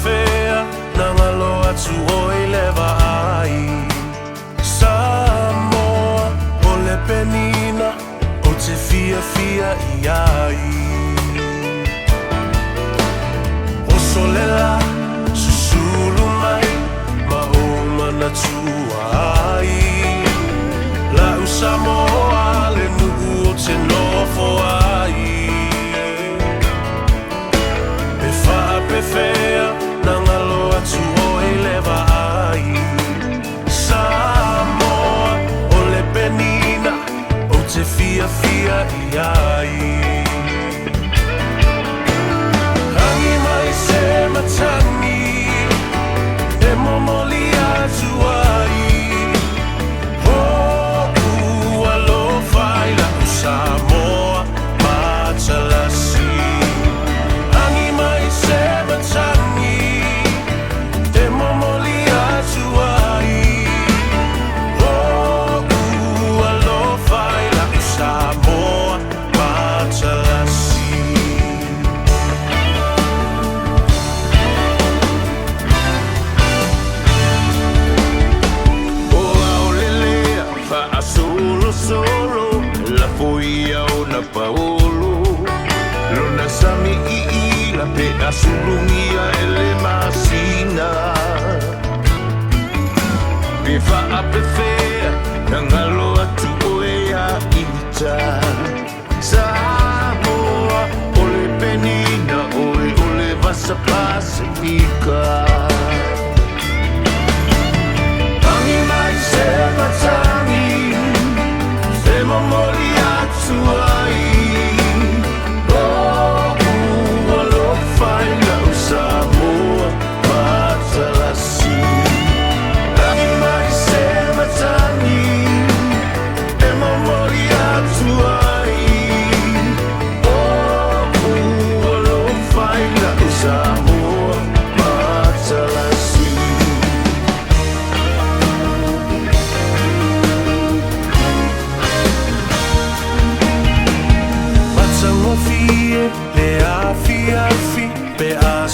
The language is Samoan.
Faapefea na galo atu oe i le vaai. Samoa o le penina ou te fiafia i ai. Oso le la, susulu mai ma ou manatua ai. La'u Samoa le nuu ou te nofo ai. Pe faapefea na galo atu oe i le vaai. Samoa o le penina ou te fiafia i ai. Agi mai se matagi e momoli atu ai. O'u alofa i la'u Samoa matalasi. Agi mai se matagi e momoli atu ai. O'u alofa i la'u Samoa matalasi. O aolelea faasolosolo lafo ia ona paolo lona sami iila pe asulugia e le masina pe faapefea na galo atu oe ia ita Samoa o le penina oe o le vasa Pasifika. Agi mai se matagi e momoli atu ai. O'u alofa i la'u Samoa matalasi. Agi mai se matagi e momoli atu ai. O'u alofa i la'u Samoa matalasi. Matagofie le afiafi pe a.